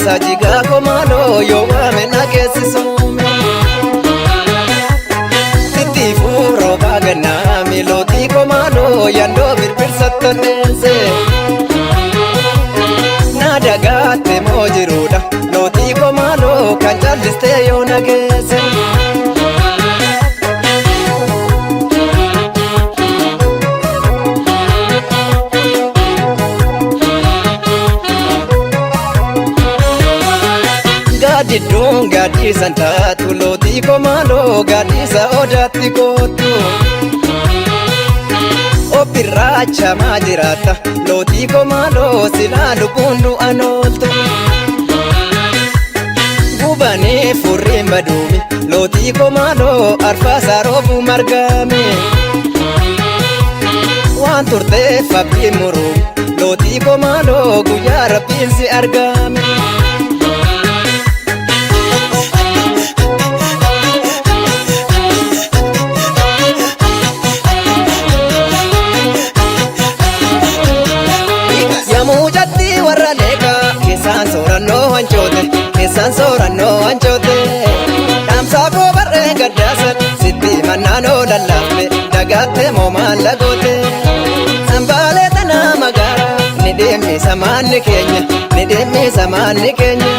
Dhaamsa jigaa komaaloo yoo waame na geessisuume. Tittiifuu roobaa gannaa miilootii komaaloo yandoo birbirsa tonneesse. Na dagaatte moo jiruudha lootii komaaloo kan callistee yoo na geesse. Gaaddidduun gaaddisan taatu lootii komaaloo gaaddisa odaatti kootu. Ofirraa chamaa jiraata lootii komaaloo silaa lubbuun du'an ooltu. Gubanii furriin baduumi lootii komaaloo arfaasaa roobuu margaame. Waan turteef abdiin muruumi lootii komaaloo guyyaa rabbiin si argame. Yamuujatti warra leeqaa keessaan soorannoo wancoote keessaan soorannoo wancoote dhaamsaa koo barree gaddaasan sitti mannaanoo lallaafte dagaatte moo maalla goote sambaalee tanaa magaalaa ni deemni samaanni keenya ni deemni samaanni keenya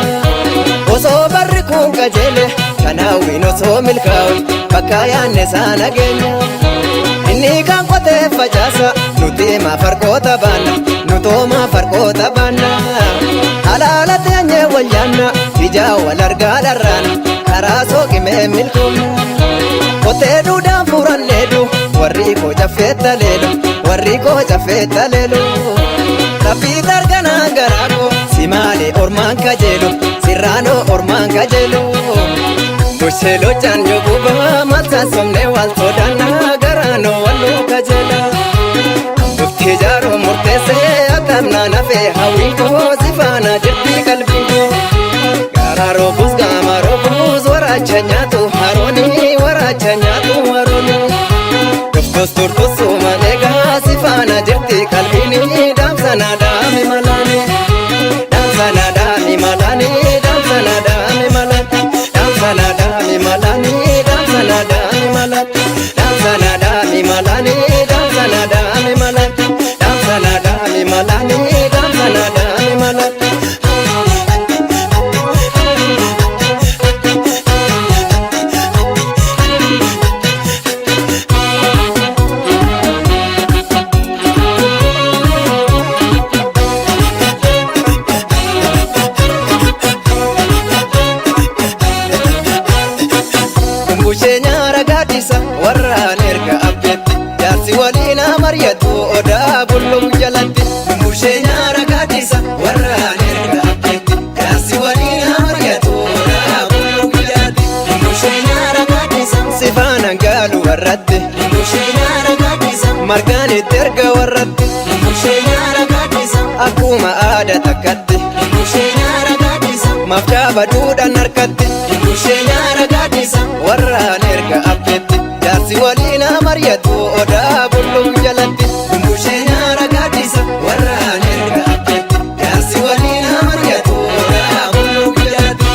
osoo barri kun qajeele kanaawwiin osoo milkaa'u bakka yaanne saana geenya. Inni kan qotee facaasa nuti ma farqoota baanna nutooma farqoota baanna halaala teenyee wal nyaanna ija wal argaa dharraana karaa sooqimee milkoomna. Qotee duudhaan furanneedu warri koo caffeetta leelu warri koo caffeetta leelu. Rabbii darganaa garaa koo si maalee ormaan kajeelu sirraanoo ormaan kajeelu. Busheelochaan yoguba malsaan somnee wal sodaannaa garaanoo walluu kajeela. Murtii jaaruu murteessee atamnaa nafee hawwiin koo si faana jirti qalbiin koo. Garaa roobus gaama roobus waraacha nyaatu harooni waraacha nyaatu harooni. Dhuftus turtus malee gaa si faana jirti qalbiin dhaamsana dhaami malaani. Dhaamsana dhaami malaani dhaamsana dhaami malaani. Dhaamsana dhaami malaani dhaamsana dhaami malaani. Dhaamsana dhaami malaani dhaamsana dhaami malaani. Dhaamsana dhaami malaani dhaamsana dhaami malaani. Kumbushee nyaara gaaddisa warraan erga abbeetti jaarsi waliin mari'atu odaa bulluu jalatti. Kumbushee nyaara gaaddisa warraan erga abbeetti jaarsi waliin mari'atu odaa bulluu jalatti. Kumbushee nyaara gaaddisa. Sifaanaan gaalu warratti Kumbushee nyaara gaaddisa. margaan itti erga warratti Kumbushee nyaara gaaddisa. akkuma aadaa takkatti Kumbushee nyaara gaaddisa. maaf jaaba duudhaan harkatti Kumbushee nyaara gaaddisa. warraan erga abbeetti jaarsi waliin mari'atu odaa bulluu jalatti. Kumbushee nyaara gaaddisa. Warraan erga abbeetti jaarsi waliin mari'atu odaa bulluu jalatti.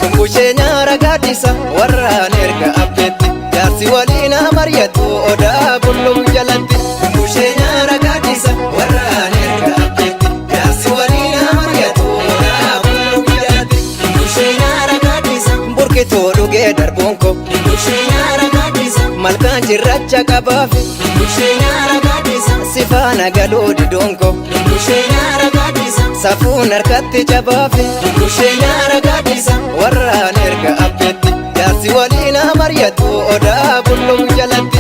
Kumbushee nyaara gaaddisa warraan erga abbeetti jaarsi waliin mari'atu odaa bulluu jalatti. Kumbushee nyaara gaaddisa. Warraan erga abbeetti jaarsi waliin mari'atu odaa bulluu jalatti. Kumbushee nyaara gaaddisa. Burqituu dhugee darbuun koo Kumbushee nyaara gaaddisa. malkaan cirracha qabaafi Kumbushee nyaara gaaddisa. sifaana galuu diduun koo Kumbushee nyaara gaaddisa. safuun harkatti cabaafi Kumbushee nyaara gaaddisa. warraan erga abbeetti jaarsi waliin mari'atu odaa bulluu jalatti.